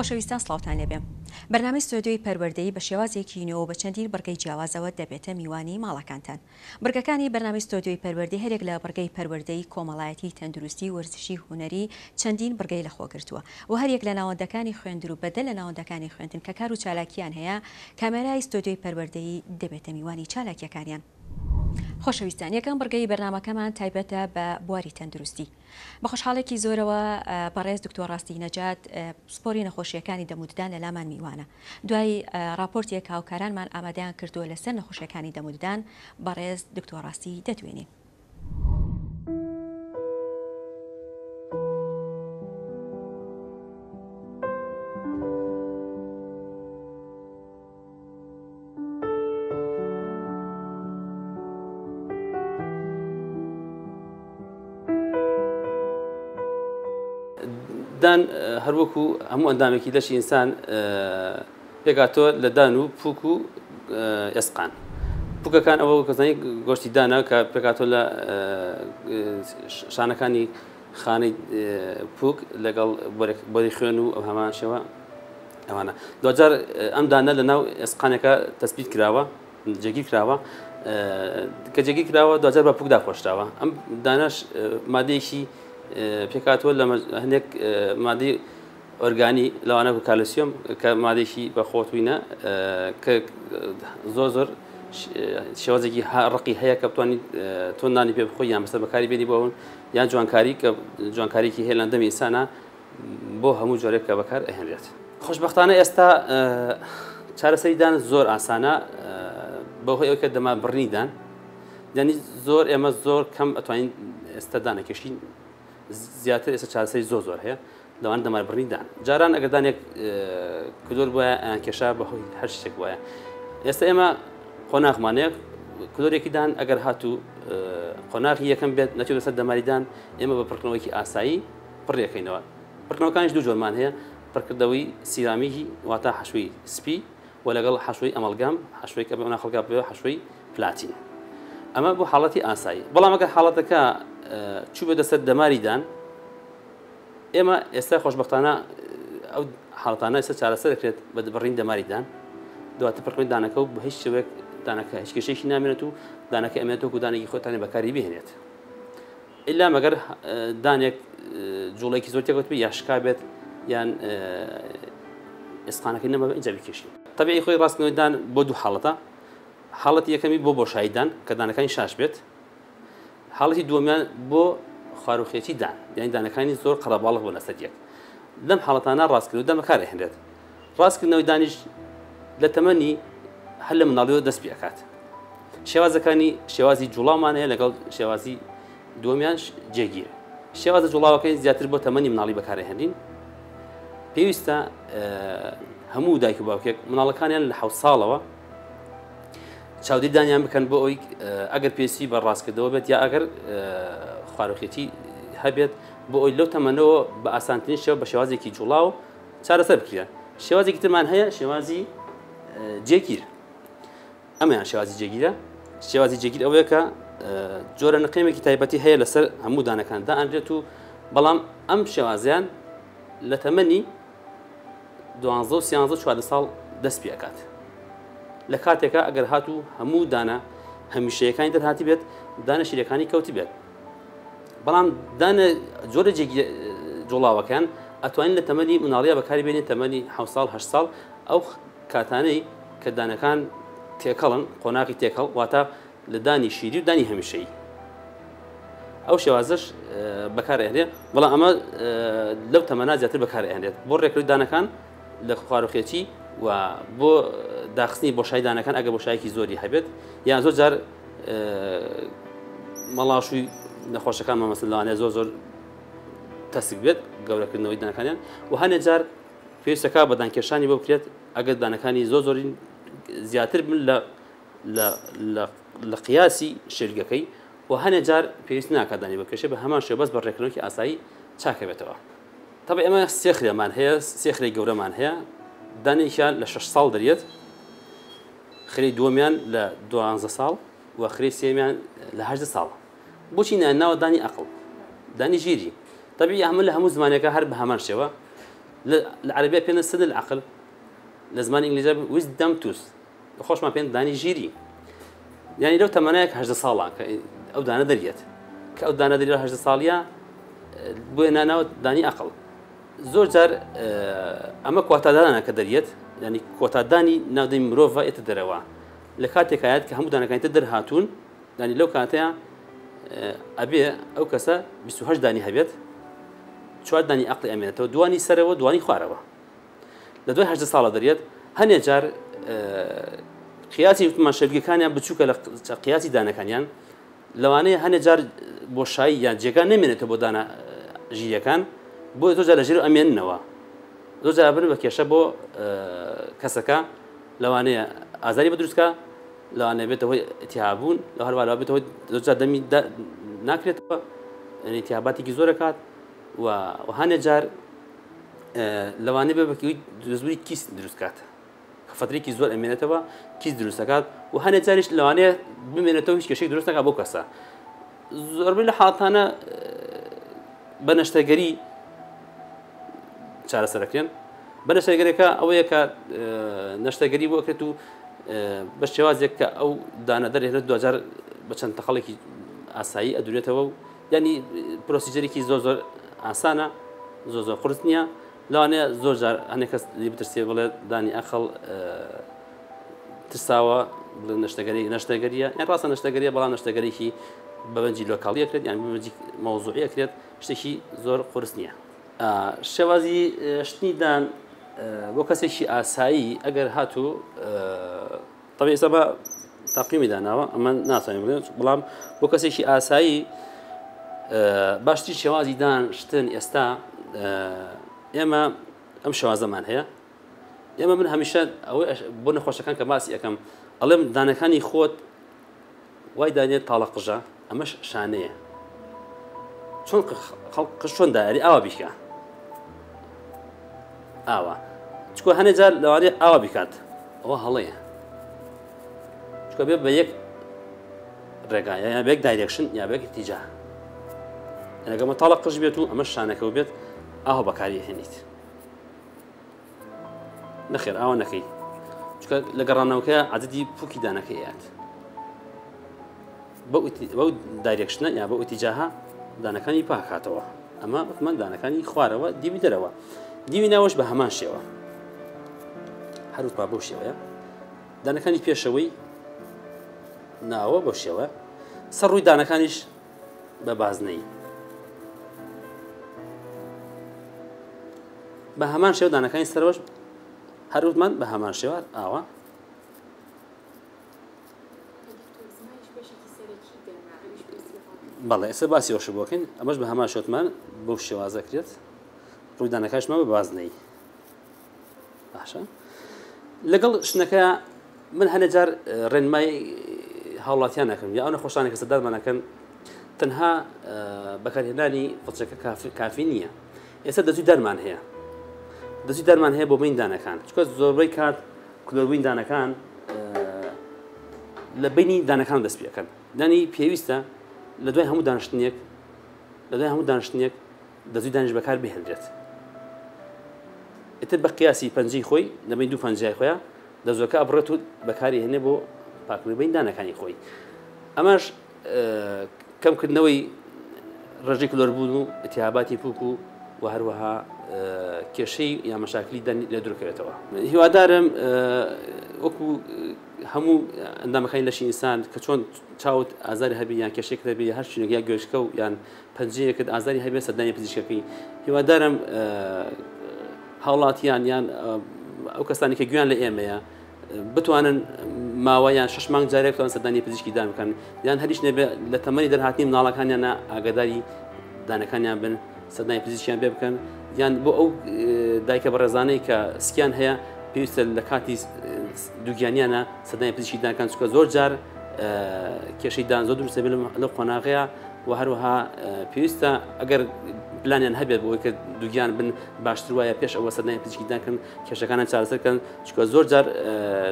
خۆشەویستان سڵاوتان لێبێ. بەرنامەی ستۆدیۆی پەروەردەیی بە شێوازێکی نوێ و بە چەندین بڕگەی جیاوازەوە دەبێتە میوانی ماڵەکانتان. بڕگەکانی بەرنامەی ستۆدیۆی پەروەردەی هەریەک لە بڕگەی پەروەردەیی، کۆمەڵایەتی، تەندروستی، وەرزشی، هونەری چەندین بڕگەی لەخۆگرتووە و هەریەک لە ناوەندەکانی خوێندن و بەدەر لە ناوەندەکانی خوێندن کە کار و چالاکییان هەیە کامێرای ستۆدیۆی پەروەردەیی دەبێتە میوانی چالاکییەکانیان. خۆشەویستان یەکەم بڕگەی بەرنامەکەمان تایبەتە بە بواری تەندروستی. بە خۆشحاڵێکی زۆرەوە بەڕێز دکتۆر ڕاستی نەجات پسپۆری نەخۆشییەکانی دەم و ددان لە لامان میوانە. دوای ڕاپۆرتێک هاوکارانمان ئامادەیان کردووە لەسەر نەخۆشیەکانی دەم و ددان بەڕێز دکتۆر ڕاستی دەدوێنین. دان هەروەکو هەموو ئەندامێکی لەشی ئینسان پێکاتۆ لە دان و پوک و ئێسقان. پوکەکان ئەوە کەزانی گۆشتی دانە کە پێکاتۆ لە شانەکانی خانەی پوک لەگەڵ بۆری خوێن و ئەو هەمان شێوە ئەوانە. دوجار ئەم دانە لە ناو ئێسقانەکە تەسبیت کراوە، جێگیر کراوە، کە جێگیر کراوە دوجار بە پوکدا پۆشراوە. ئەم دانەش مادەیەکی پێکاتوە لە هەندێک مادەی ئۆرگانی لەوانە وەکو کالسیۆم کە مادەیەکی بە خۆتوینە کە زۆر زۆر شێوازێکی ڕقی هەیە کە بتوانیت تۆ نانی پێ بخۆی یان بەسەر بەکاری بێنی بۆ یان جوانکاری کە جوانکاریکی هەیە لە دەمی ئینسانە بۆ هەموو جۆرێک کە بەکار ئەهێنرێت. خۆشبەختانە ئێستا چارەسەری دان زۆر ئاسانە بەهۆی ئەوەی کە دەما بڕینی دان یعنی زۆر ئێمە زۆر کەم ئەتوانین ئێستا دانەکێشین، زیاتر ئێستا چارەسەری زۆر زۆر هەیە لەوان دەماربڕینی دان. جاران ئەگەر دانێک کلۆر بوایە ئەیان کێشا بەهۆی هەر شتێک بوایە. ئێستا ئێمە قۆناغمانەیە کلۆرێکی دان ئەگەر هاتوو قۆناغی یەکەم بێت نەچێت لەسەر دەماری دان ئێمە بە پڕکردنەوەیەکی ئاسایی پڕیەکەینەوە. پڕکردنەوەکانیش دوو جۆرمان هەیە، پڕکردنەوەی سیرامیکی واتە حەشوی سپی و لەگەڵ حەشوی ئەمەلگام، حەشوی کە بە ناخەڵکا بێ حەشوی پلاتین. ئەمە بۆ حاڵەتی ئاسایی. بەڵام ئەگەر حاڵەتەکە چوو بێتە سەر دەماری دان، ئێمە ئێستا خۆشبەختانە ئەو حاڵەتانە ئێستا چارەسەر دەکرێت بە بڕین دەماری دان، دواتر پڕکردنەوەی دانەکە و بە هیچ شێوەیەک دانەکە هیچ کێشەیەکی نامێنێت و دانەکە ئەمێنێت وەکو دانێکی خۆتانی بەکاری بهێنێت. ئیلا مەگەر دانێک جوڵێکی زۆر تێکەوت بێت یا شکا بێت یان ئێسقانەکەی نەما بێت ئینجا بیکێشین. تەبیعی خۆی ڕاستکردنەوەی دان بۆ دوو حاڵەتە، حاڵەتی یەکەمی بۆ بۆشایی دان کە دانەکانی شاش بێت، حاڵەتی دووەمیان بۆ خواروخێچی دان یعنی دانەکانی زۆر قەرەباڵغ بوون لەسەر یەک. لەم حاڵەتانە ڕاستکردنەوەی دان بەکارئەهێنرێت. ڕاستکردنەوەی دانیش لە تەمەنی هەر لە مناڵیەوە دەست پێ ئەکات. شێوازەکانی شێوازی جوڵاومان هەیە لەگەڵ شێوازی دووەمیان جێگیر. شێوازە جوڵاوەکەی زیاتر بۆ تەمەنی مناڵی بەکارئەهێنرین. پێویستە هەموو دایک و باوکێک مناڵەکانیان لە 7 ساڵەوە چاودێری دانیان بکەن بۆ ئەوەی ئەگەر پێویستی بە ڕاستکردنەوە بێت یا ئەگەر خواروخێتی هەبێت بۆ ئەوی لەو تەمەنەوە بە ئاسانترین شێوە بە شێوازێکی جوڵاو چارەسەر بکرێن. شێوازێکی ترمان هەیە شێوازی جێگیر. ئەمەیان شێوازی جێگیرە. شێوازی جێگیر ئەوەیە کە جۆرە نقێمێکی تایبەتی هەیە لەسەر هەموو دانەکان دائەنرێت و بەڵام ئەم شێوازیان لە تەمەنی 12 و 13 14 ساڵ دەست پێ ئەکات. لە کاتێکا ئەگەر هاتوو هەموو دانە هەمیشەیەکانی دەرهاتی بێت دانە شیرەکانی کەوتی بێت، بەڵام دانە جۆرە جوڵاوەکان ئەتوانین لە تەمەنی مناڵیە بەکاری بێنین، تەمەنی 7 ساڵ 8 ساڵ، ئەو کاتانەی کە دانەکان تێکەڵن، قۆناغی تێکەڵ واتە لە دانی شیری و دانی هەمیشەیی، ئەو شێوازش بەکارئەهێنرێت. بەڵام ئەمە لەو تەمەنا زیاتر بەکارئەهێنرێت بۆ ڕێکردنی دانەکان لە خواروخێچی و بۆ داخستنی بۆشایی دانەکان ئەگەر بۆشایەکی زۆری هەبێت، یان زۆر جار مەڵاشووی نەخۆشەکان مامەسە لەوانەیە زۆر زۆر تەسک بێت گەورەکردنەوەی دانەکانیان و هەنێ جار پێویستەکە بە دانکێشانی بۆ بکرێت ئەگەر دانەکانی زۆر زۆری زیاتر بن لە قیاسی شێلگەکەی و هەنێ جار پێویست ناکات دانی بکێشێ بە هەمان شێوە بەس بە ڕێکردنەوەکی ئاسایی چاکەبێتەوە. تەبعی ئێمە سێ خرێمان هەیە، سێ خرێی گەورەمان هەیە، دانێکیان لە 6 ساڵ دەرێت، خرێی دووەمیان لە 12 ساڵ و خرێی سێمیان لە 18 ساڵ. بۆچی ناوە دانی ئەقڵ، دانی ژیری؟ تەبعی ئەمە لە هەموو زمانێکە هەر بە هەمان شێوە. لە عەرەبیە پێنە سن العقل، لە زمانی ئینگلیزی wisdom tooth، خۆشمان پێن دانی ژیری. یعنی لەو تەمەنایە کە 18 ساڵە کە ئەو دانە دەریێت، کە ئەو دانە دەری لە 18 ساڵیە بۆیە ناناوە دانی عەقڵ. زۆر جار ئەمە کواتادانە کە دەریێت، یعنی کۆتادانی ناودەی مرۆڤە ئێتە دەرەوە لە کاتێکایەت کە هەموو دانەکانی تر دەرهاتوون، یعنی لەو کاتەیە ئەبێ ئەو کەسە 28 دانی هەبێت، 4 دانی عەقڵی ئەمێنێتەوە، دوانی سەرەوە دوانی خوارەوە. لە دوای 18 ساڵە دەریێت. هەنێ جار قیاسی وتمان شەرگەکانیان بچووکە لە قیاسی دانەکانیان، لەوانەیە هەنێ جار بۆشایی یان جێگا نەمێنێتەوە بۆ دانە ژیرەکان، بۆیە زۆر جار لە ژێر ئەمێننەوە، زۆر جار بن بە کێشە بۆ کەسەکە، لەوانەیە ئازاری بە دروستکە، لەوانەیە بێتە هۆی ئیتیهابوون، لە هەروەها لەوانەیە بێتە هۆی زۆر جار دەمی ناکرێتەوە، یعنی ئیتیهاباتێکی زۆر ئەکات و هەنێ جار لەوانەیە بێ بە دروستبوونی کیس دروست کات، کە فترێکی زۆر ئەمێنێتەوە کیس دروست دەکات و هەنێ جاریش لەوانەیە بمێنێتەوە هیچ کێشێک دروست نەکات بۆ کەسە. زۆربەی لە حاڵەتانە بە نەشتەرگەری چارەسەرەکرێن. بە نەشتەرگەریەکە ئەوەیە کە نەشتەرگەری بۆ ئەکرێت و بە شێوازێک کە ئەو دانە دەرهێنێت دوجار بە چەند تەقەڵێکی ئاسایی ئەدورێتەوە و یعنی procedure ێکی زۆر زۆر ئاسانە، زۆر زۆر قورس نییە. لەوانەیە زۆر جار هەندێک کەس لێ بترسێ بڵێ دانی ئەقڵ ترساوە بڵێ نەشتەگەری نەشتەگەریە، یان ڕاستە نەشتەگەریە بەڵام نەشتەگەریکی بە بەنجی local ی ئەکرێت یان بە بەنجی مەوزوعی ئەکرێت، شتێکی زۆر قورس نییە. شێوازی شتنی دان بۆ کەسێکی ئاسایی ئەگەر هاتوو طبعا ئێستا بە تاقیمی داناوە ئەمە ناتوانین بڵێن، بەڵام بۆ کەسێکی ئاسایی باشترین شێوازی دان شتن ئێستا ئێمە ئەم شێوازەمان هەیە. ئێمە من هەمیشە ئەوەی بۆ نەخۆشەکان کە باسی ئەەکەم ئەڵێم دانەکانی خۆت وای دانێت تاڵە قژە، ئەمەش شانەیە. چۆن خەڵک قژ چۆن دایاری ئاوا بیکە ئاوا، چکۆ هەنێ جار لەوانەیە ئاوا بیکات، ئەوە هەڵەیە، چکە بێ بە یەک ڕێگا یان بە یەک direction یا بە یەک ئیتیجاه. ئەگەمە تاڵە قژ بێت و ئەمە شانەکە بێت ئاوا بەکاری هێنیت، نەخێر ئاوا نەکەی، چونکە لە گەڕانەوەکە عادەتی پوکی دانەکەی ئەیات بەو direction ە یا بەو ئیتیجاهە دانەکانی پاکاتەوە. ئەمە وتمان دانەکانی خوارەوە دیوی دەرەوە، دیوی ناوەش بە هەمان شێوە، هەر وتمان بەو شێوەیە دانەکانی پێشەوەی ناوە بەو شێوە، سەر ڕووی دانەکانیش بە بازنەی بە هەمان شێوە، دانەکانی سەرەوەش هەر وتمان بە هەمان شێوە ئاوا. بەڵێ ئێستا باسی ئەوش بۆکەین، ئەمەش بە هەمان شێوەتمان بەو شێوازە کرێت، ڕووی دانەکانشمان بە بازنەی. باشە لەگەڵ شتەکە من هەنێ جار ڕێنمای هاوڵاتیان نەکەم یا ئەو نەخۆشانە کە سەردانمان ئەکەن، تەنها بەکارهێنانی فڵچەکە کافی نییە. ئێستا دەزووی دانمان هەیە، دەزووی دانمان هەیە بۆ بین دانەکان، چونکە زۆربەی کات کلۆربووین دانەکان لە بینی دانەکان دەست پێ ئەکەن. دانی پێویستە لە دوای هەموو دانیشتنێک، لە دوای هەموو دانیشتنێک دەزووی دانیش بەکار بهێنرێت. ئیتر بە قیاسی پەنجەی خۆی لە بین دوو پەنجای خۆیان دەزوەکە ئەبڕێت و بەکاری هێنێ بۆ پاکردنەوەی بین دانەکانی خۆی. ئەمەش کەمکردنەوەی ڕێژەی کلۆربوون و ئیتیهاباتی پوک و هەروەها کێشەی یا مەشاکلی دەن لێ دوورکەوێتەوە. هیوادارم وەکو هەموو ئەندامەکانی لەشی ئینسان کە چۆن چاوت ئازاری هەبی یان کێشێکت هەبی هەر شوێنێک یا گوێچکە و یان پەنجەیەکت ئازاری هەبێ سەردانی پزیشکەکەی. هیوادارم هاوڵاتیان یان ئەو کەسانی کە گویان لە ئێمەیە بتوانن ماوە یان 6 مانگ جارێک بتوانن سەردانی پزیشکی دان بکەن، یان هەریش نەبێ لە تەمەنی دەرهاتنی مناڵەکانیانە ئاگاداری دانەکانیان بن، سەردانی پزیشکیان پێ بکەن. یان بۆ ئەو دایکە بەڕێزانەی کە سکیان هەیە پێویستە لە کاتی دووگیانیانە سەردانی پزیشکی دان بکەن، چونکە زۆر جار کێشەی دان زۆر دروست دەبێت لەو قۆناغەیە و هەروەها پێویستە ئەگەر پلانیان هەبێت بۆ ئەوەی کە دووگیان بن باشتر وایە پێش ئەوە سەردانی پزیشکی دان بکەن، کێشەکانیان چارەسەر بکەن، چونکە زۆر جار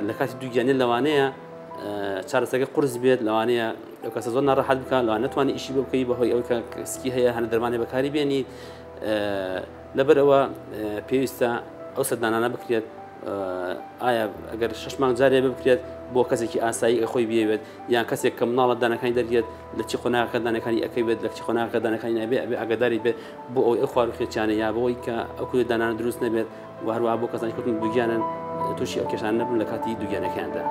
لە کاتی دووگیانی لەوانەیە چارەسەرەکە قورس بێت، لەوانەیە ئەو کەسە زۆر ناڕەحەت بکات، لەوانە نەتوانێت ئیشی بۆ بکەی بەهۆی ئەوەی کە سکی هەیە هەنە دەرمانێ بەکاری بێنی. لەبەرئەوە پێویستە ئەو سەردانانە بکرێت ئایا ئەگەر شش مانگ جارێ بکرێت بۆ کەسێکی ئاسایی ئە خۆی بێت یان کەسێک کە مناڵە دانەکانی دەرگێت لە چی قۆناغەکە دانەکانی ئەەکەی بێت لە چی قۆناغەکە دانەکانی نابێ ئەبێ ئاگاداری بێت بۆ ئەوەی ئەو خواروخێچیانە یا بۆی کە ئەو کوێ دانانە دروست نەبێت و هەروەها بۆ کەسانی کەوتن دووگیانن تووشی ئەو کێشانە نەبن لە کاتی دووگیانەکەیاندا.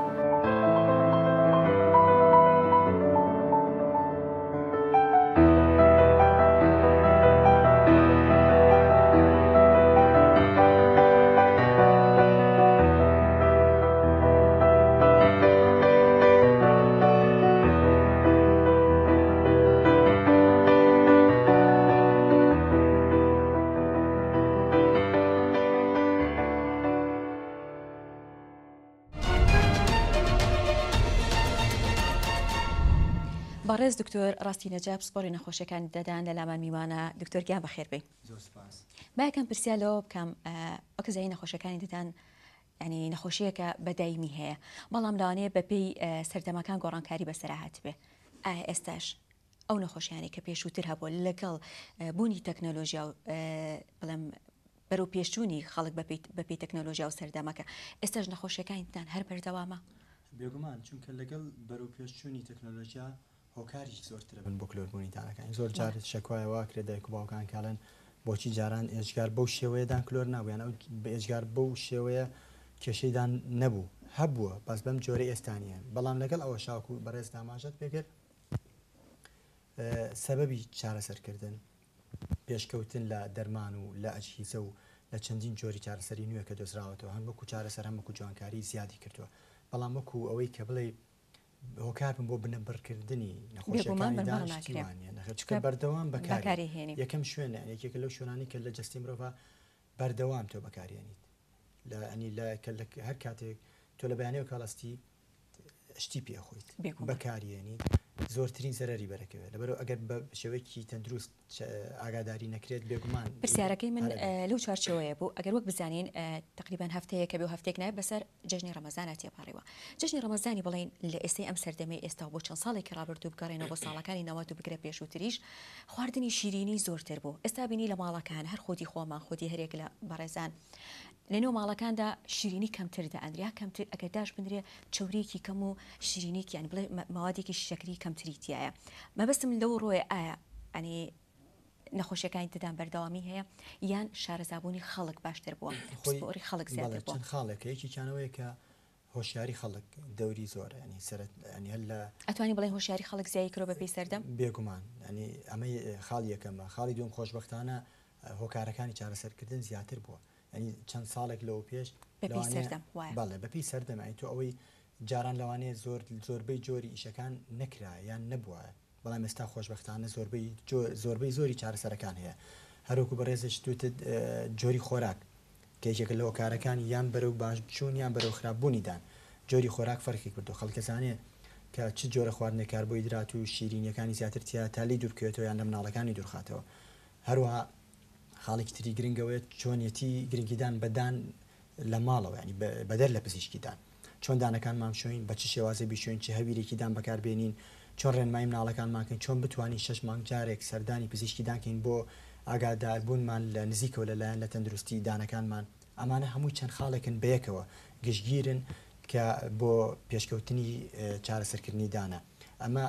بەڕێز دکتۆر ڕاستی نەجا پسپۆڕی نەخۆشیەکانی ددان لە لامان میوانە دکتۆر گیان بەخێر بێی. زۆر سپاس. با یەکەم پرسیار لەوە بکەم وەک زانی نەخۆشیەکانی ددان ینی نەخۆشیەکە بە دایمی هەیە بەڵام لەوانەیە بەپێی سەردەمەکان گۆڕانکاری بەسەرا هاتبێ ئایا ئێستاش ئەو نەخۆشیانەی کە پێشووتر هەبووە لەگەڵ بوونی تەکنەلۆژیا و بڵێم بەرەو پێشچوونی خەڵک بەپێی تەکنەلۆژیا و سەردەمەکە ئێستاش نەخۆشیەکانتان هەر بەردەوامە؟ بێگومان چونکە لەگەڵ بەرەو پێشچوونی تەکنەلۆژیا هۆکاریش زۆرترە بن بۆ کلۆربوونی دانەکان زۆر جار شەکوایە وا کرێ دایک و باوکان کاڵێن بۆچی جاران ئێجگار بەو شێوەیە دان کلۆر نابوو یان ئەو ئێجگار بەو شێوەیە کێشەی دان نەبوو هەبووە بەس بەم جۆرە ئێستا نییە بەڵام لەگەڵ ئەوە شاکو بەڕێز ئاماژەت پێکرد سەبەبی چارەسەرکردن، پێشکەوتن لە دەرمان و لە ئەجهیزە و لە چەندین جۆری چارەسەری نوێ کە دۆزراوەتەوە هەم وەکو چارەسەر هەم وەکو جوانکاری زیادی کردووە بەڵام وەکو ئەوەی کە بڵێی هۆکار بن بۆ بنەبڕکردنی بێگومان نەخۆشیەکانی بنبڕ دان شتی ناکرێ وا نییە نەخێر چونکە چونکە بەردەوام بەکاری بەکاری هێنی. یەکەم شوێنە یەکێکە لەو شوێنانەی کە لە جەستەی مرۆڤا بەردەوام تۆ بەکارێنیت لە ئەنی لە کە لە هەر کاتێک تۆ لە بەیانیەوە کاڵەستی شتی پێ خۆیت بەکاریێنیت زۆرترین زەرەری بەرەکەوێت لەبەرئەوە ئەگەر بە شێوەیەکی تەندروست ئاگاداری نەکرێت بێگومان پرسیارەکەی من لەو چوارچێوەیە بوو ئەگەر وەک بزانین تقریبان هەفتەیەکە بێ و هەفتێک نایە بەسەر جەژنی ڕەمەزانە تێپەڕیوە جەژنی ڕەمەزانی بڵین لە ئێستای ئەم سەردەمەی ئێستا و بۆ چەند ساڵێکی ڕابردوو بگەڕێنەوە بۆ ساڵەکانی 90 و بگرە پێشووتریش خواردنی شیرینی زۆرتر بوو ئێستا بینی لە ماڵەکان هەر خۆدی خۆمان خۆدی هەرێک لە بەڕێزان لەنێو ماڵەکاندا شیرینی کەمتر دائەنرێ یا کەمتر ئەگەر داش بنرێ چەوریەکی کەم و شیرینیەکی یانی بڵێ مەوادێکی شەکری کەمتری تیایە مەبەستم لەو ڕۆیە ئایا ئەنی نەخۆشیەکانی ددان بەردەوامی هەیە یان شارەزابوونی خەڵک باشتر بووە خۆی پسپۆری خەڵک زیاتر بەڵێ بووە؟ چەند خاڵێکە یەکێکیان ئەوەیە کە هۆشیاری خەڵک دەوری زۆرە ینی سەرەت ینی هەر لە ئەتوانی بڵێین هۆشیاری خەڵک زیایی کردوە بەپێی سەردەم؟ بێگومان ینی ئەمە خاڵی یەکەمە خاڵی دووەم خۆشبەختانە هۆکارەکانی چارەسەرکردن زیاتر بووە ینی چەند ساڵێک لەوە پێش بەپێی سەردەم وایە بەڵێ بەپێی سەردەم ینی تۆ ئەوەی جاران لەوانەیە زۆر زۆربەی جۆری ئیشەکان نەکرا یان نەبووە بەڵام ئێستا خۆشبەختانە زۆربەی زۆربەی زۆری چارەسەرەکان هەیە هەروەکو بەڕێزیشت وتت جۆری خۆراک کە یەکێکە لە هۆکارەکانی یان بەرەو باش چوون یان بەرەو خراپ بوونی دان جۆری خۆراک فەرقی کردو خەڵک ئەزانێ کە چ جۆرە خواردنێک کاربۆیدرات و شیرینیەکانی زیاتر تیا تا لێی دوور بکەوێتەوە یان لە مناڵەکانی دوورخاتەوە هەروەها خاڵێکی تری گرنگ ئەوەیە چۆنیەتی گرنگیدان بە دان لە ماڵەوە یانی بەدەر لە پزیشکی دان چۆن دانەکانمان بشۆین بە چ شێوازێ بیشۆین چ هەویرێکی دان بەکار بێنین چۆن ڕێنمایی مناڵەکانمان کەین چۆن بتوانین شەش مانگ جارێک سەردانی پزیشکی دان کەین بۆ ئاگاداربوونمان لە نزیکەوە لە لایەن لە تەندروستی دانەکانمان ئەمانە هەمووی چەند خاڵێکن بەیەکەوە گشتگیرن کە بۆ پێشکەوتنی چارەسەرکردنی دانە ئەمە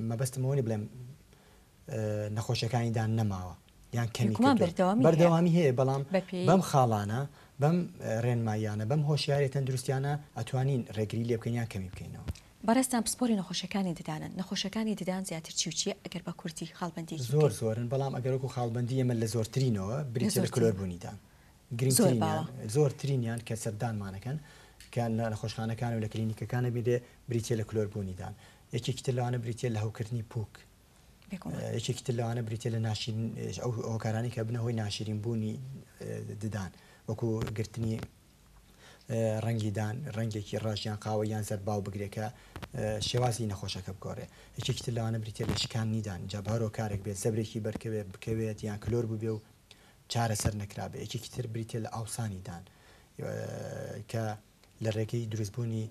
مەبەستم ئەوە نیە بڵێم نەخۆشیەکانی دان نەماوە یان کەمی بێگومان کردووە بەردەوامی هەیە بەردەوامی هەیە بەڵام بەپێی بەم خاڵانە بەم ڕێنماییانە بەم هۆشیاریە تەندروستیانە ئەتوانین ڕێگری لێ بکەین یان کەمی بکەینەوە. بەڕێزتان پسپۆری نەخۆشیەکانی ددانن، نەخۆشیەکانی ددان زیاتر چی و چیە ئەگەر بە کورتی خاڵبەندیەکی زۆر بکەین؟ زۆرن بەڵام ئەگەر وەکو خاڵبەندی ئێمە لە زۆرترینەوە لە بریتیە لە زۆرترین کلۆربوونی دان زۆر گرنگترینیان باوە. زۆرترینیان کە سەردانمانەکەن کە لە نەخۆشخانەکان و لە کلینیکەکان ئەبینرێ بریتیە لە کلۆربوونی دان یەکێکی تر لەوانە بریتیە لە هەوکردنی پوک یەکێکی تر لەوانە بریتیە لە ناشیرین ئەو هۆکارانەی کە بنە هۆی ناشیرین بوونی ددان وەکو گرتنی ڕەنگی دان ڕەنگێکی ڕەش یان قاوە یان زەرد باو بگرێت کە شێوازی نەخۆشەکە بگۆڕێ یەکێکی تر لەوانە بریتیە لە شکاننی دان جا بە هەر هۆکارێک بێت زەبرێکی بەرکەوێت بکەوێت یان کلۆر بووبێ و چارەسەر نەکرابێ یەکێکی تر بریتیە لە ئاوسانی دان کە لە ڕێگەی دروستبوونی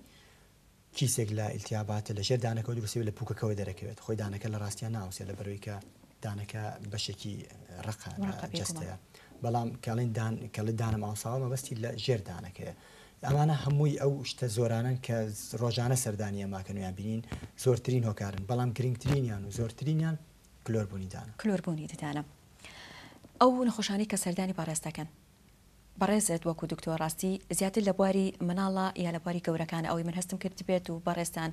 کیسێک لە ئیلتیابات لە ژێر دانەکەوە دروست دەبێت لە پوکەکەوە دەرەکەوێت خۆی دانەکە لە ڕاستیا ناوسێت لەبەرئەوەی کە دانەکە بەشێکی ڕەقە لە جەستەیە بەڵام کەڵین دان کەڵی دانم ئاوساوە مەبەستی لە ژێر دانەکەیە ئەمانە هەمووی ئەو شتە زۆرانەن کە ڕۆژانە سەردانی ئەماکەن و یان بینین زۆرترین هۆکارن بەڵام گرنگترینیان و زۆرترینیان کلۆربوونی دانە. کلۆربوونی ددانە. ئەو نەخۆشانەی کە سەردانی بەڕێز دەکەن بەڕێزت وەکو دکتۆر ڕاستی زیاتر لە بواری مناڵە یا لە بواری گەورەکانە ئەوەی من هەستم کردبێت و بەڕێزتان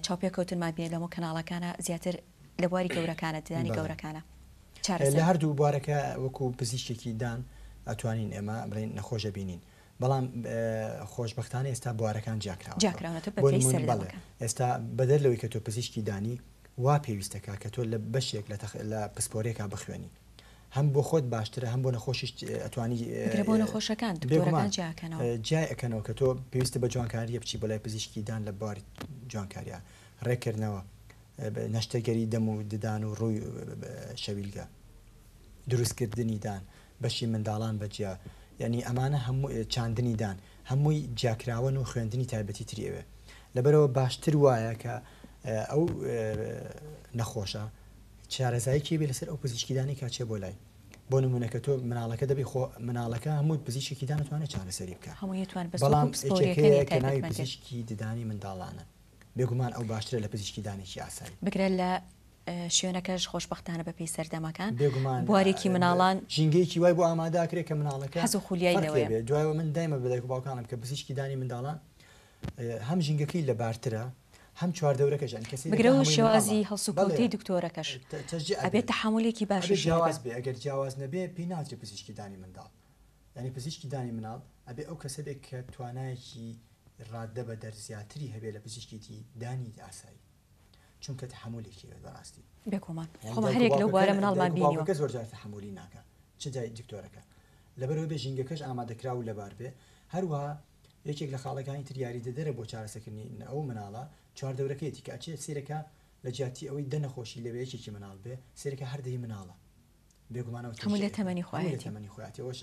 چاوپێکەوتنمان بینی لەمە کەناڵەکانە زیاتر لە بواری گەورەکانە ددانی گەورەکانە چارەسەر. لە هەردوو بوارەکە وەکو پزیشکێکی دان ئەتوانین ئێمە بڵێین نەخۆش ئەبینین بەڵام خۆشبەختانە ئێستا بوارەکان جیاکراونەتەوە بەپێی سەردەمەکان. ئێستا بەدەر لەوەی کە تۆ پزیشکی دانی وا پێویستەکا کە تۆ لە بەشێک لە پسپۆرێکا بخوێنی هەم بۆ خۆت باشترە هەم بۆ نەخۆشیش ئەتوانی بگرە بۆ نەخۆشەکان دکتۆرەکان جیاکەنەوە. جیای ئەکەنەوە کە تۆ پێویستە بە جوانکاریە بچی بۆ لای پزیشکی دان لە بواری جوانکاریا ڕێککردنەوە نەشتەرگەری دەم و ددان و ڕووی شەویلگە دروستکردنی دان بەشی منداڵان بە جیا یانی ئەمانە هەموو چاندنی دان هەمووی جیاکراوەن و خوێندنی تایبەتی تری ئەوێ لەبەرئەوە باشتر وایە کە ئەو نەخۆشە شارەزاییکی بێ لەسەر ئەو پزیشکی دانی کە چێ بۆ لای بۆ نمونە کە تۆ مناڵەکە دەبی خۆ مناڵەکە هەموو پزیشکی دان توانێت چارەسەری بکە بەڵام یەکێکەیە کە ناوی پزیشکی ددانی منداڵانە بێگومان ئەو باشترە لە پزیشکی دانێکی ئاسایی. بگرە لە شوێنەکەش خۆشبەختانە بەپێی سەردەمەکان بێگومان بوارێکی مناڵان ژینگەیەکی وای بۆ ئامادە ئەکرێ کە مناڵەکە حەز و خولیای فەرقی لەوەیە. بێ دوایەوە من دایمە بە دایک و باوکانم کە پزیشکی دانی منداڵان هەم ژینگەکەی لەبارترە هەم چواردەورەکەش یانی کە بگرە سەیرەکە و هەمووی مناڵە شێوازی بەڵێ هەڵسوکەوتەی دکتۆرەکەش تەشجیع ئەبێ ئەبێت تەحەمولێکی ئەبێ باشیشی هەبێ. جیاواز بێ ئەگەر جیاواز نەبێ پێی ناوترێ پزیشکی دانی منداڵ یانی پزیشکی دانی مناڵ ئەبێ ئەو کەسە بێ کە توانایەکی ڕاددە بەدەر زیاتری هەبێ لە پزیشکێکی دانی ئاسایی چونکە تەحەمولێکی هەبێت بەڕاستی. بێگومان یانی خۆمان دایک و هەریەک لەو باوکەکە بوارە مناڵمان دایک و بینیوە. باوکەکە زۆر جار تەحەمولی ناکا چ جای دکتۆرەکە لەبەرئەوەی بێ ژینگەکەش ئامادەکراو و لەبار بێ هەروەها یەکێک لە خاڵەکانی تر یاریدەدەرە بۆ چارەسەکردنی ئەو مناڵە چواردەورەکەیەتی کە ئەچێ سەیرەکا لە جیاتی ئەوەی دە نەخۆشی لەوێ یەکێکی مناڵ بێ سەیرەکا هەر دەی مناڵە بێگومان ئەو هەمووی لە تەشجیعێکە تەمەنی هەمووی لە خۆیەتی. تەمەنی خۆیەتی ئەوەش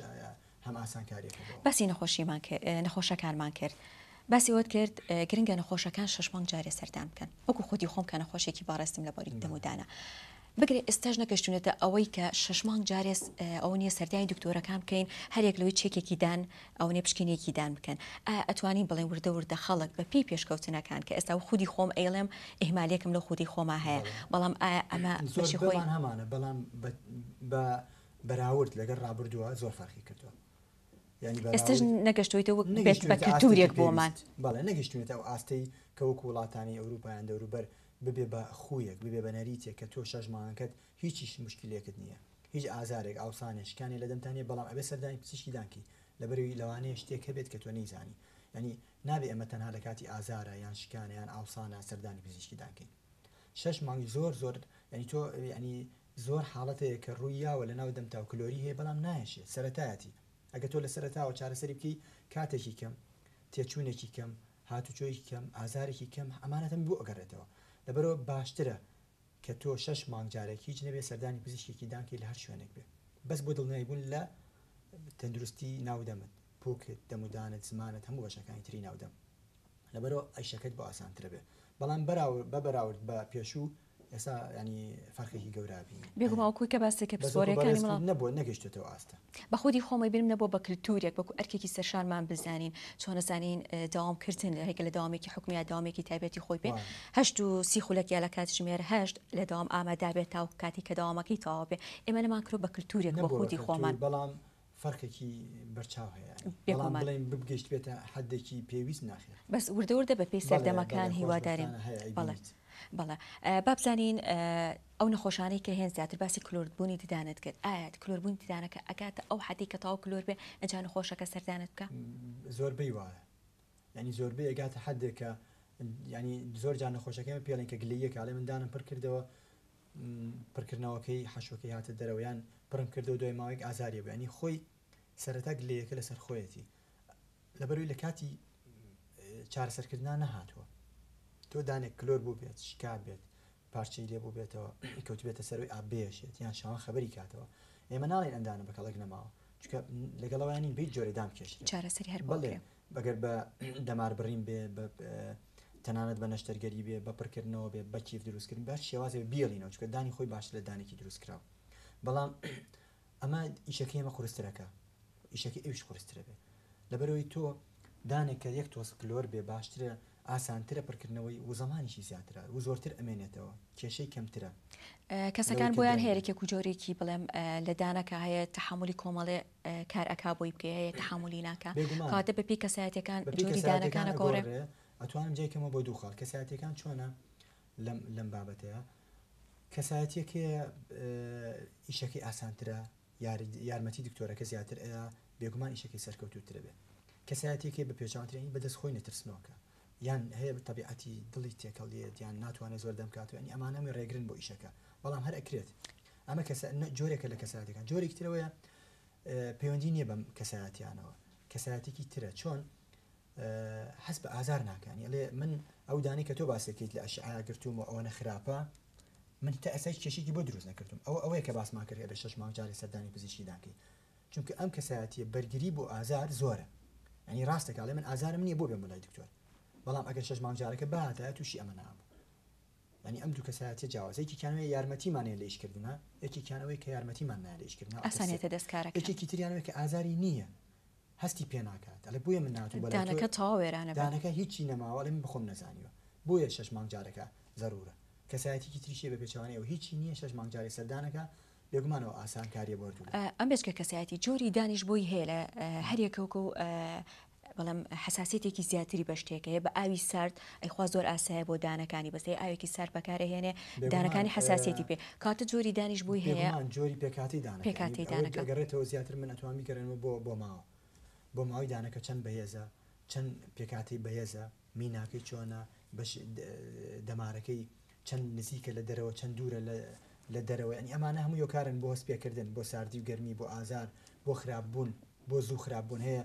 هەم ئاسانکاریەکە بۆ. باسی نەخۆشیمان کرد نەخۆشەکانمان کرد باسی ئەوەت کرد گرنگە نەخۆشەکان شەش مانگ جارێ سەردان بکەن وەکو خودی خۆم کە نەخۆشێکی بەڕێزتم لە بۆری دەم و دانە بگرێ ئێستاش نەگەشتونەتە ئەوەی کە شەش مانگ جارێ ئەوە نییە سەردانی دکتۆرەکان بکەین هەرێک لەوەی چێکێکی دان ئەوە نیە پشکینێکی دان بکەن ئایا ئەتوانین بڵێن وردە وردە خەڵک بە پێی پێشکەوتنەکان کە ئێستا خودی خۆم ئەیڵێم ئیهمالێکم لەو خودی خۆما هەیە بەڵام ئایا ئەمە بەشی خۆی زۆربەمان هەمانە بەڵام بە بەراورد لەگەڵ ڕابردووە زۆر فەرقی کردووە یانی ئێستاش بەراورد نەگەشتویتە وەک بێت بە نەگەیشتوینەتە ئاستێکی کلتورێک بۆمان. پێویست بەڵێ نەگەیشتوینەتە ئەو ئاستەی کە وەکو وڵاتانی ئەوروپا یان دەوروبەر ببێ بە خوویەک ببێ بە نەریتێک کە تۆ شەش مانگەکەت هیچیش موشکیلەیەکت نییە هیچ ئازارێک ئاوسانێ شکانێ لە دەمتا نییە بەڵام ئەبێ سەردانی پزیشکی دان کەی لەبەرئەوەی لەوانەیە شتێک هەبێت کە تۆ نەیزانی یانی نابێ ئێمە تەنها لە کاتی ئازارا یان شکانە یان ئاوسانە سەردانی پزیشکی دان کەین شەش مانگ زۆر زۆر یانی تۆ یانی زۆر حاڵەت هەیە کە ڕووی یاوە لە ناو دەمتا و کلۆری هەیە بەڵام نایەشێت سەرەتایەتی ئەگەر تۆ لە سەرەتاوە چارەسەری بکەی کاتێکی کەم تێچوونێکی کەم هاتوچۆیەکی کەم ئازارێکی کەم ئەمانەتەم بۆ ئەگەڕێتەوە لەبەرئەوە باشترە کە تۆ شەش مانگ جارێک هیچ نەبێ سەردانی پزیشکێکی دان کەی لە هەر شوێنێک بێ بەس بۆ دڵنیایی بوون لە تەندروستی ناو دەمت پوکت دەمودانت زمانت هەموو بەشەکانی تری ناو دەم لەبەرئەوە ئەیشەکەت بۆ ئاسانترە بێ بەڵام بەراورد بە بەراورد بە پێشوو ئێستا یانی فەرقێکی گەورە ئەبینین. بێگومان وەکوی کە باست کرد بەس وەکو پسپۆرەکانی بەڕێز مڵاڵ. نەبووە نەگەیشتۆتەوە ئاستە. بە خودی خۆم ئەیبینم نەبووە بە کلتورێک وەکو ئەرکێکی سەرشانمان بزانین چۆن ئەزانین دەوام کردن هێکە لە دەوامێکی حکومی یا دەوامێکی تایبەتی خۆی بێ هەشت و سی خولەک یا لە کاتژمێر هەشت لە دەوام ئامادە بێت تاوەکو کاتی کە دەوامەکەی تەواو بێ ئێمە نەمان کردوە بە کلتورێک بۆ نەبووە بە خودی کلتور خۆمان. بەڵام فەرقێکی بەرچاو هەیە یانی بەڵام بێگومان. بڵێین بگەیشتبێتە حەدێکی پێویست ناخێر. بەس وردە وردە بە پێی بەڵێ سەردەمەکان بەڵێ هیوادارین خۆشبەختانە هەیە بەڵێ ئەیبینیت. بەڵێ با بزانین ئەو نەخۆشانەی کە هێن زیاتر باسی کلۆربوونی ددانت کرد ئایا کلۆربوونی ددانەکە ئەگاتە ئەو حەدەی کە تەواو کلۆر بێ ئەجا نەخۆشەکە سەردانت بکا؟ زۆربەی وایە یانی زۆربەی ئەگاتە حەدێک کە یانی زۆر جار نەخۆشەکەی من پێڵین کە گلەییەکە ئەڵێ من دانم پڕ کردەوە پڕکردنەوەکەی حەشوەکەی هاتە دەرەوە یان پڕم کردەوە دوای ماوەیەک ئازاری بوو یانی خۆی سەرەتا گلەیەکە لەسەر خۆیەتی لەبەروی لە کاتی چارەسەرکردنا نەهاتووە تۆ دانێک کلۆر بوو بێت شکا بێت پارچەی لێ بوو بێتەوە کەوتبێتە سەروی ئاب بێشێت یان شاوان خەبەری کاتەوە ئێمە ناڵێن ئەندانە بە کەڵک نەماوە چونکە لەگەڵەوەیان نین بە هیچ جۆرێ دام کێشرێت چارەسەری هەر بۆ بەڵێ کرێ. ئەگەر بە دەمار بڕین بێ بە. تەنانەت بە نەشتەرگەری بێ، بە پڕکردنەوە بێ، بە کیف دروستکردن، بە هەر شێوازێ بێ بیهێڵینەوە، چونکە دانی خۆی باشترە لە دانێکی دروستکراو. بەڵام ئەمە ئیشەکەی ئێمە قورسترەکە، ئیشەکەی ئەویش قورسترە بێ. لەبەرئەوەی تۆ دانێک کە یەک تۆز کلۆر بێ باشترە، ئاسانترە پڕکردنەوەی و زەمانیشی زیاترە و زۆرتر ئەمێنێتەوە، کێشەی کەمترە. کەسەکان بۆیان هەیە یەکێک و جۆرێکی بڵێم لە دانەکە هەیە تەحەمولی کۆمەڵێ کار ئەکا بۆی بکەی هەیە تەحەمولی ناکا کەواتە بەپێی کەسایەتیەکان جۆری دانەکان ئەگۆڕێ. ئەتوانم جیای کەمەوە بۆ دوو خاڵ کەسایەتیەکان چۆنە لەم لەم بابەتەیە کەسایەتیەک هەیە ئیشەکەی ئاسانترە یارمەتی دکتۆرەکە زیاتر ئەیا بێگومان ئیشەکەی سەرکەوتووترە بێ کەسایەتیەک هەیە بە پێچەوانتر یانی بەدەست خۆی نەترسنۆکە یان هەیە بە تەبیعەتی دڵی تێکەڵیەت یان ناتوانێت زۆر دەم کاتەوە یانی ئەمانە هەمووی ڕێگرن بۆ ئیشەکە بەڵام هەر ئەکرێت ئەمە کەسە جۆرێکە لە کەسایەتەکان جۆرێکی ترەوەیە پەیوەندی نییە بەم کەسایەتیانەوە کەسایەتێکی ترە چۆن حەز بە ئازار ناکانی ئەڵێ من ئەو دانەی کە تۆ باسێکیت لە ئەشعە گرتووم و ئەوەنە خراپە من تا ئێستا هیچ کێشێکی بۆ دروست نەکردوم ئەوە ئەوەیە کە باسمان کرد ئەبێ شەش مانگ جارێ سەردانی پزیشکی دانکەی چونکە ئەم کەسایەتیە بەرگری بۆ ئازار زۆرە یعنی ڕاستە کاڵێ من ئازارم نییە بۆ بێم بۆ لای دکتۆر بەڵام ئەگەر شەش مانگ جارەکە بهاتایە تووشی ئەمە نابوو یعنی ئەم دوو کەسایەتیە جیاوازە یەکێکیان ئەوەیە یارمەتیمان هەیە لە ئیشکردنا یەکێکیان ئەوەیە کە یارمەتیمان نایە لە ئیشکردنا ئاسانێتە دەستکارەکە یەکێکی تریان ئەوەیە کە ئازاری نییە هەستی پێ ناکات ئەڵێ بۆیە من ناتوم بەلای تۆ دانەکە تەواو وێرانە بێ. دانەکە هیچی نەماوە ئەڵێ من بەخۆم نەزانیوە بۆیە شەش مانگ جارەکە زەرورە کەسایەتیکی تریش هەیە بە پێچەوانەی ئەو هیچی نییە شەش مانگ جارێ سەردانەکا بێگومان ئەوە ئاسانکاریە بۆ هەردوولا. ئەم بێجگە کەسایەتی جۆری دانیش بۆی هەیە لە هەریەکە وەکو بەڵام حەساسیەتێکی زیاتری بە شتێک هەیە بە ئاوی سارد ئەیخوا زۆر ئاسایە بۆ دانەکانی بەس ئەی ئاوێکی سارد بەکارئەهێنێ دانەکانی حەساسیەتی پێ کاتە جۆری دانیش بۆی هەیە بێگومان جۆری پێکهاتەی دانەکە پێکهاتەی دانەکە ئەگەڕێتەوە زیاتر من ئەتوانم بیگەڕێنمەوە بۆ بۆ ماوە بۆ ماوەی دانەکە چەند بەهێزە چەند پێکهاتەی بەهێزە میناکەی چۆنە بەش دەمارەکەی چەند نزیکە لە دەرەوە چەند دوورە لە لە دەرەوە یانی ئەمانە هەموو یۆکارن بۆ هەست پێکردن بۆ ساردی و گەرمی بۆ ئازار بۆ خراپ بوون بۆ زوو خراپ بوون هەیە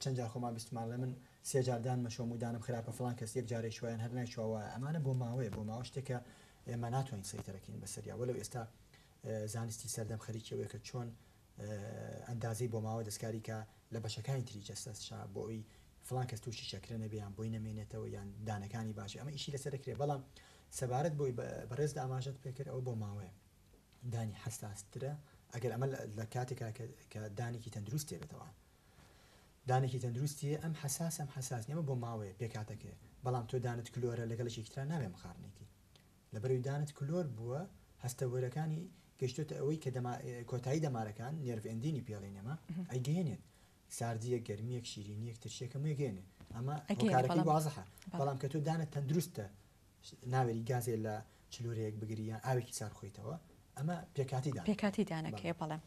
چەند جار خۆمان بیستمان ئەڵێ من سێ جار دانمە شۆم و دانم خراپە فڵان کەس یەک جارەی شوایان هەر نایچوە وایە ئەمانە بۆ ماوەیە بۆ ماوە شتێکە ئێمە ناتوانین سەیتەرەکەین بەسەریا وەلەو ئێستا زانستی سەردەم خەریکی ئەوەیە کە چۆن ئەندازەی بۆ ماوە دەستکاری کە لە بەشەکانی تری جەستەشا بۆ ئەوی فڵان کەس تووشی شەکرە نەبێ یان بۆی نەمێنێتەوە یان دانەکانی باشی ئەمە ئیشی لەسەر دەکرێت بەڵام سەبارەت بۆی بەڕێز ئاماژەت پێکرد ئەوە بۆ ماوەیە دانی حەساسترە ئەگەر ئەمە لە کاتێکا کە دانێکی تەندروست تێبێتەوە دانێکی تەندروستی ئەم حەساس ئەم حەساس نیە ئەمە بۆ ماوەیە پێکهاتەکەیە بەڵام تۆ دانت کلۆرە لەگەڵ یەکێکی ترا نابێ مقارنەی لەبەرئەوەی دانت کلۆر بووە هەستەوەرەکانی گەیشتۆتە ئەوەی کە دەما کۆتایی دەمارەکان nerve ending ی پێڵین ئێمە ئەیگەیەنێت ساردیەک گەرمیەک شیرینیەک ترشیەک هەمووی ئەگەیەنێ ئەمە هۆکارەکەی وازحە بەڵام کە تۆ دانت تەندروستە ناوێری گازێ لە چلورەیەک بگری یان ئاوێکی سارد بخۆیتەوە ئەمە پێکهاتەی دانەکەیە. پێکهاتەی دانەکەیە بەڵێ.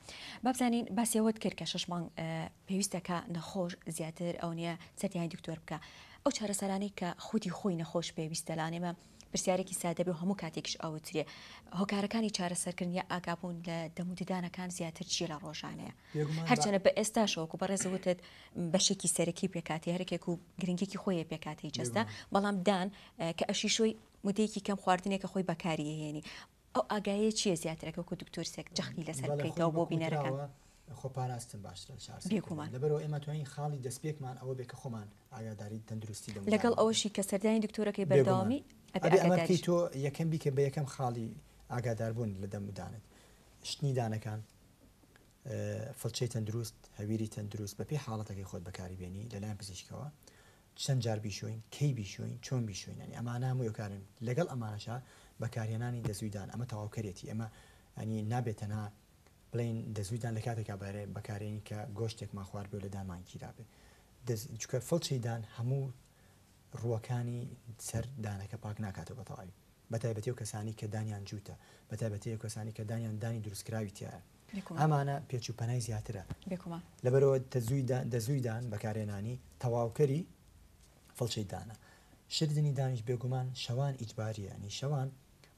با بزانین باسی ئەوەت کرد کە شەش مانگ پێویستە کە نەخۆش زیاتر ئەو نییە سەردانی دکتۆر بکە ئەو چارەسەرانەی کە خودی خۆی نەخۆش پێویستە لان ئێمە پرسیارێکی سادە بێ و هەموو کاتێکیش ئەوترێ هۆکارەکانی چارەسەرکردن یا ئاگابوون لە دەم و ددانەکان زیاتر چییە لە ڕۆژانەیە هەرچەنە بە ئێستاشەوە وەکو بەڕێز وتت بەشێکی سەرەکی پێکاتی هەرێکێک و گرنگێکی خۆیە پێکاتی جەستە بەڵام دان کە ئەشیشۆی مدەیەکی کەم خواردنێکە خۆی بەکاری ئەهێنی ئەو ئاگاییە چییە زیاتر ئەگەر وەکو دکتۆر سێک جەختی لەسەر بکەیتەوە بۆ بینەرەکان؟ خۆپاراستن باشترە لە چارەسەرکردن بێگومان. لەبەرئەوە ئێمە توانین خاڵی دەستپێکمان ئەوە بێ کە خۆمان ئاگاداری تەندروستی دەم و لەگەڵ دانمان بین. ئەوەشی کە سەردانی دکتۆرەکەی بێگومان. بەردەوامی ئەبێ ئەبێ ئەمە ئاگاداریش بکەی تۆ یەکەم بیکە بە یەکەم خاڵی ئاگاداربوون لە دەم و دانت. شتنی دانەکان، فڵچەی تەندروست، هەویری تەندروست بەپێی حاڵەتەکەی خۆت بەکاری بێنی لەلایەن پزیشکەوە. چەند جار بیشۆین، کەی بیشۆین، چۆن بیشۆین یانی ئەمانە هەمووی هۆکارن لەگەڵ ئەمانەشا بەکارهێنانی دەزووی دان ئەمە تەواوکەرێتی ئێمە یانی نابێت تەنها بڵێین دەزووی دان لە کاتێکا بەکارێنین کە گۆشتێکمان خواردبێ و لە دانمان گیرابێ دەز چونکە فڵچەی دان هەموو ڕووەکانی سەر دانەکە پاک ناکاتەوە بە تەواوی بەتایبەتی ئەو کەسانەی کە دانیان جووتە، بەتایبەتی ئەو کەسانەی کە دانیان دانی دروستکراوی تیایە. ئەمانە پێچ و پەنای زیاترە. لەبەرئەوە دەزووی دان بەکارهێنانی تەواوکەری فڵچەی دانە. شردنی دانیش بێگومان شەوان ئیجبارییە، یانی شەوان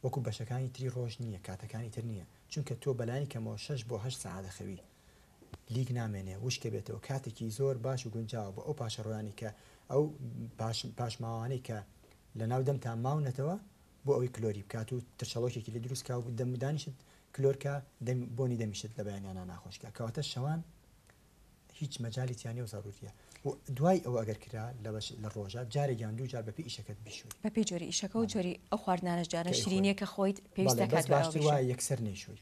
وەکو بەشەکانی تری ڕۆژ نییە، کاتەکانی تر نییە، چونکە تۆ بەلانی کەمەوە شەش بۆ هەشت سەعات دەخەوی، لیک نامێنێ، وشکەبێتەوە، کاتێکی زۆر باش و گونجاوە بۆ ئەو پاشەڕۆیانەی کە ئەو پاشماوانەی کە لەناو دەمتا ماونەتەوە بۆ ئەوەی کلۆری بکات و ترشەڵۆکێکی لێ دروست کا و دەم و دانیشت کلۆر کا دەم بۆنی دەمیشت لە بەیانیانا ناخۆش کا کەواتە شەوان هیچ مەجالی تیا نیە و زەروریە و دوای ئەوە ئەگەر کرا لە بەش لە ڕۆژا جارێک یان دوو جار بەپێی ئیشەکەت بیشۆی. بەپێی جۆری ئیشەکە و جۆری ئەو خواردنانەش جاران کە ئەیخۆی. شیرینیە کە خۆیت پێویست بەڵێ دەکات بەس دوای ئەوە باشتر بیشۆی. وایە یەکسەر نەیشۆی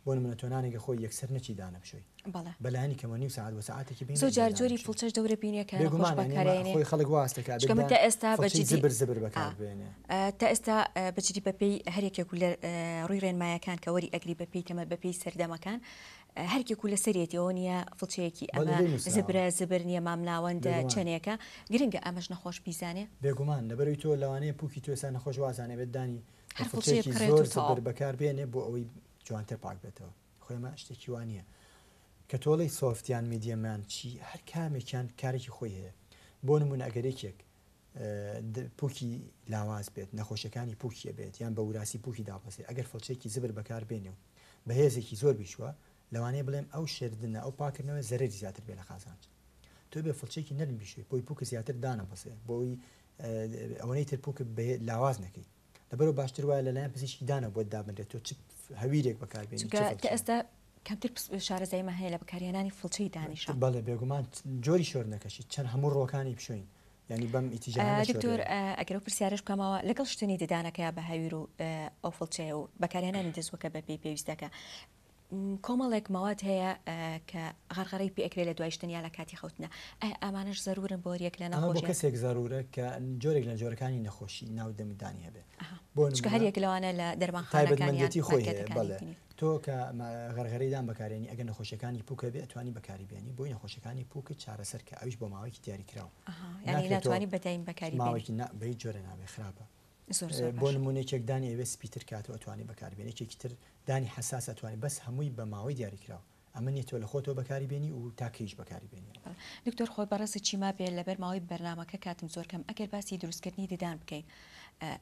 بۆ نمونە تۆ نانێک ئەخۆی یەکسەر نەچی دانە بشۆی بەڵێ. بەلایەنی کەمەوە نیو سەعات بۆ سەعاتێکی بینە زۆر ئینجا جار دانە جۆری بشۆی. فڵچەش دەورە بینێ کە نەخۆش بێگومان یانی ئەمە بەکارئەیەنێ خۆی خەڵک وا هەست دەکا ئەبێ چونکە من دان تا ئێستا بە فڵچەی جدی زبر زبر ئا بەکار بێنێ. تا ئێستا بە جدی بەپێی هەر یەکێک و لە ڕووی ڕێنمایەکان کە وەری ئەگری بەپێی تەمەن بەپێی سەردەمەکان هەرکێک و لەسەرێتی ئەوە نییە فڵچەیەکی بەڵێ ئەمە لێی نووسراوە. زبرە زبر نییە مامناوەندە بێگومان. چەنێکە گرنگە ئەمەش نەخۆش بیزانێ. بێگومان لەبەرئەوەی تۆ لەوانەیە پوکی تۆ ئێستا نەخۆش وازانێ بێت دانی بە هەر فڵچەیە فڵچەیەکی بکڕێت زۆر و تەواو. زبر بەکار بێنێ بۆ ئەوەی جوانتر پاک بێتەوە خۆ ئێمە شتێکی وا نییە کە تۆڵەی soft یان medium یان چی هەر کامێکیان کارێکی خۆی هەیە بۆ نمونە ئەگەر یەکێک پوکی لاواز بێت، نەخۆشیەکانی پوکی بێت یان بە وراسی پوکی دابەزێ ئەگەر فڵچەیەکی زبر بەکار بێنێ و بە هێزێکی زۆر بیشوە لەوانەیە بڵێم ئەو شێردنە ئەو پاکردنەوە زەرەری زیاتر بێ لە قازانج تۆ بێ فڵچەیەکی نەرم بیشۆی بۆی پوکت زیاتر دانەبەزێ بۆی ئەوەنەی تر پوکت لاواز نەکەی لەبەرئەوە باشتر وایە لەلایەن پزیشکی دانەوە بۆت دابنرێت تۆ چ هەویرێک بەکار بێنی چ چونکە تا فڵچەیەک. ئێستا کەمتر شارەزاییمان هەیە لە بەکارهێنانی فڵچەی دانیشە. بەڵێ بێگومان جۆری شۆردنەکەشی چەند هەموو ڕووەکانی بشۆین یانی بەم ئیتیجاهە دکتۆر نەشۆرێ. ئەگەر ئەو پرسیارەش بکەمەوە لەگەڵ شتنی ددانەکەیا بە هەویر و ئەو فڵچەیە و بەکارهێنانی دەزووەکە بەپێی پێویستەکە کۆمەڵێک مەواد هەیە کە غەرغەرەی پێ ئەکرێ لە دوای شتن یا لە کاتی خەوتنە ئایا ئامانەش زەرورن بۆ هەریەک لە ئەمە بۆ نەخۆشیان؟ کەسێک زەرورە کە جۆرێک لە جۆرەکانی نەخۆشی ناو دەم و دانی هەبێ بۆ چونکە نمونە هەریەک لەوانە لە دەرمانخانەکان یان تایبەتمەندێتی خۆی هەیە مارکێتەکانی بەڵێ بینی. تۆ کە غەرغەرەی دان بەکارێنی ئەگەر نەخۆشیەکانی پوک هەبێ ئەتوانی بەکاری بێنی بۆی نەخۆشیەکانی پوکت چارەسەر کە ئەویش بۆ ماوەیەکی دیاری کراو یانی ناکرێت تۆ ناتوانی بە دایم بەکاری بێنی. ماوەیەکی نا بە هیچ جۆرێ نابێ خراپە زۆر زۆر بۆ باشە. نمونە یەکێک دانی ئەوێ سپیتر کاتەوە ئەتوانی بەکاری بێنی یەکێکی تر دانی حەساسە ئەتوانی بەس هەمووی بە ماوەی دیاری کراو ئەمە نیە تۆ لە خۆتەوە بەکاری بێنی و تا کەیش بەکاری بێنی. دکتۆر خۆ بەڕێزت چی مابێ لەبەر ماوەی بەرنامەکە کاتم زۆر کەم ئەگەر باسی دروستکردنی ددان بکەین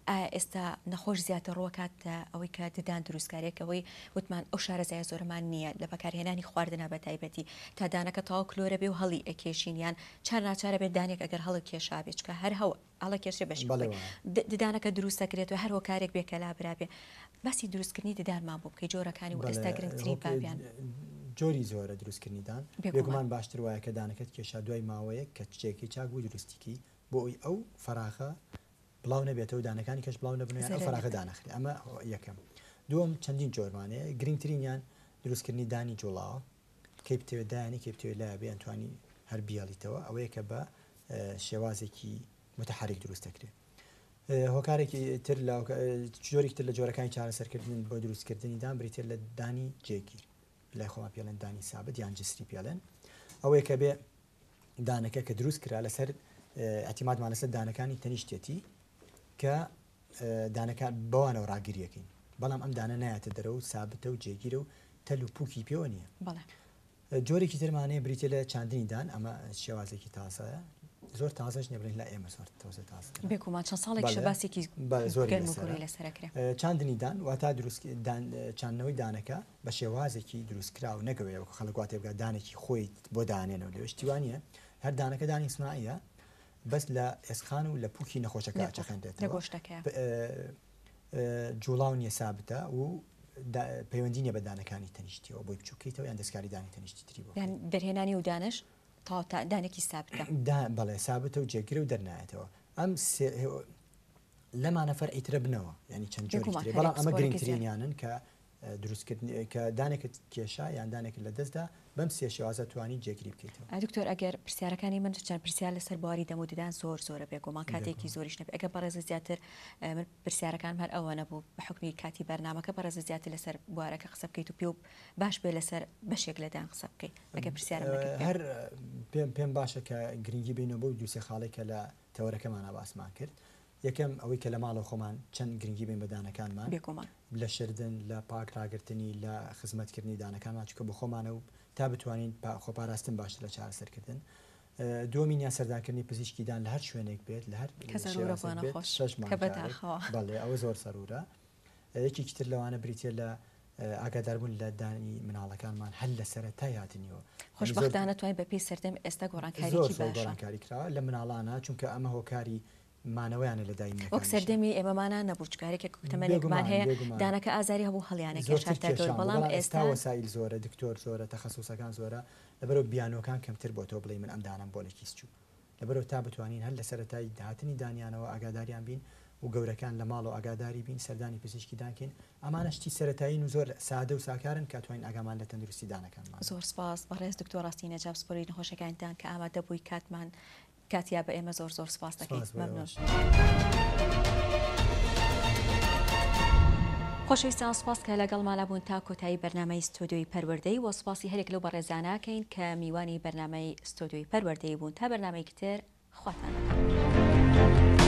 ئایا ئێستا نەخۆش زیاتر ڕوەکاتە ئەوەی کە ددان دروستکارێک ئەوەی وتمان ئەو شارەزایە زۆرەمان نییە لە بەکارهێنانی خواردنە بە تایبەتی تا دانەکە تەواو کلۆرە بێ و هەڵی ئەکێشین یان چار ناچارە بێت دانێک ئەگەر هەڵی کێشابێ چکە هەر هەوە هەڵەکێشێ بەشی بەڵێ خۆی وایە. ددانەکە دروست دەکرێت و هەر هۆکارێک بێ کە لابرابێ باسی دروستکردنی ددانمان بۆ بکەی جۆرەکانی و بەڵێ ئێستا گرنگترین هۆک بابیان. جۆری زۆرە دروستکردنی دان بێگومان. بێگومان باشتر وایە کە دانەکەت کێشا دوای ماوەیەک کە جێگەی چاک بوو دروستی کەی بۆ ئەوی ئەو فەراغە بڵاو نەبێتەوە دانەکانی کەش بڵاو نەبن و یان ئەو زەرەر فەراغە نەبن. دانەخرێ ئەمە یەکەم دووەم چەندین جۆرمان هەیە گرنگترینیان دروستکردنی دانی جوڵاوە کەی بتەوێت دایانی کەی بتەوێت لایە بێ ئەتوانی هەر بیهێڵیتەوە ئەوەیە کە بە شێوازێکی متحرک دروست دەکرێت. هۆکارێکی تر لە جۆرێکی تر لە جۆرەکانی چارەسەرکردن بۆ دروستکردنی دان بریتیە لە دانی جێگیر لای خۆمان پێڵێن دانی سابت یان جسری پێڵێن ئەوەیە کە بێ دانەکە کە دروست کرا لەسەر اعتمادمان لەسەر دانەکانی تەنیشتێتی کە دانەکە بەوانەوە ڕاگریەکەین بەڵام ئەم دانە نایەتە دەرەوە و سابتە و جێگیرە و تەل و پوکی پێوە نییە. بەڵێ. جۆرێکی ترمان هەیە بریتیە لە چاندنی دان، ئەمە شێوازێکی تازەیە، زۆر تازەش نیە بڵێین لای ئێمە زۆر تۆزێ تازەترە. بێگومان چەند ساڵێکیشە بەڵێ، باسێکی بەڵێ زۆری گەرم و لەسەرە. گوڕی لەسەر ئەکرێ. چاندنی دان واتا دروست دان چاندنەوەی دانەکە بە شێوازێکی دروستکراو نەک ئەوەیە وەکو خەڵک وا تێبگات دانێکی خۆی بۆ دانێنەوە لەوێ شتی وا نییە هەر دانەکە دانی سناعیە بەس لە ئێسقان و لە پوکی نەخۆشەکە لە پوک، لە ئەچەقێنرێتەوە. گۆشتەکەیە. جوڵاو نیە سابتە و پەیوەندی نیە بە دانەکانی تەنیشتیەوە بۆی بچوککەیتەوە یان دەستکاری دانی تەنیشتی تری بۆ یان بکەیت. دەرهێنانی و دانەش تەواو تا دانێکی سابتە. دا بەڵێ سابتە و جێگرە و دەرنایەتەوە ئەم سێ لەمانە فەرعی ترە بنەوە یانی چەند جۆری بێگومان ترێ هەرێ بەڵام ئەمە پسپۆرێکی زیاد. گرنگترینیانن کە دروستکردن کە دانێکت کێشا یان دانێکت لەدەستدا بەم سێ شێوازە توانی جێگری بکەیتەوە. دکتۆر ئەگەر پرسیارەکانی من چەند پرسیار لەسەر بواری دەم و ددان زۆر زۆرە بێگومان کاتێکی بێگومان. زۆریش نەبێ ئەگەر بەڕێزت زیاتر من پرسیارەکانم هەر ئەوە نەبوو بە حوکمی کاتی بەرنامەکە بەڕێزت زیاتر لەسەر بوارەکە قسە بکەیت و پێ و باش بێ لەسەر بەشێک لە دان قسە بکەیت ئەگەر پرسیارم نەکرد پێم. هەر پێم پێم باشە کە گرنگی بینەوە بەو دوو سێ خاڵەی کە لە تەوەرەکەمانا باسمان کرد یەکەم ئەوەی کە لە ماڵەوە خۆمان چەند گرنگی بین بە دانەکانمان بێگومان. لە شردن لە پاک ڕاگرتنی لە خزمەتکردنی دانەکانمان چونکە بۆ خۆمانە و تا بتوانین خۆپاراستن باشتر لە چارەسەرکردن دووەمینیان سەردانکردنی پزیشکی دان لە هەر شوێنێک بێت لە هەر کە زەرورە بۆ شێوازێک بێت نەخۆش شەش کە مانگ جارێک بەداخەوە. بەڵێ ئەوە زۆر زەرورە یەکێکی تر لەوانە بریتیە لە ئاگاداربوون لە دانی مناڵەکانمان هەر لە سەرەتای هاتنیەوە یانی زۆر خۆشبەختانە توانین بەپێی سەردەم ئێستا زۆر گۆڕانکاریی زۆر باشە. گۆڕانکاری کراوە لە مناڵانە چونکە ئەمە هۆکاری مانەوەیانە لە دایمەکانیشا. وەک سەردەمی ئێمەمانا نەبوو چونکە هەرێکێک تەمەنێکمان بێگومان هەیە بێگومان دانەکە ئازاری هەبوو هەڵیانە زۆرتر کێشا تا گەورە کێشان بوو بەڵام بەڵام ئێستا ئێستا وەسائیل زۆرە دکتۆر زۆرە تەخەسوسەکان زۆرە لەبەرئەوە بیانووەکان کەمتر بۆتەوە بڵێی من ئەم دانەم بۆ لە کیس چوو لەبەرئەوە تا بتوانین هەر لە سەرەتای هاتنی دانیانەوە ئاگاداریان بین و گەورەکان لە ماڵەوە ئاگاداری بین سەردانی پزیشکی دان کەین ئەمانە شتی سەرەتایین و زۆر سادە و ساکارن کە ئەتوانین ئاگامان لە تەندروستی دانەکانمان بێت. زۆر سپاس بەڕێز دکتۆر ڕاستی نەجا پسپۆری نەخۆشیەکانی دان کە ئامادە بووی کاتمان کاتیا بە ئێمە زۆر زۆر سپاس دەکەین سپاس بۆ مەمنون. ئێوەش. خۆشەویستان سپاس کە لەگەڵمانا بوون تا کۆتایی بەرنامەی ستۆدیۆی پەروەردەی وە سپاسی هەرێک لەو بەڕێزانە کەین کە میوانی بەرنامەی ستۆدیۆی پەروەردەی بوون تا بەرنامەیەکی تر خواتان لەگەڵ.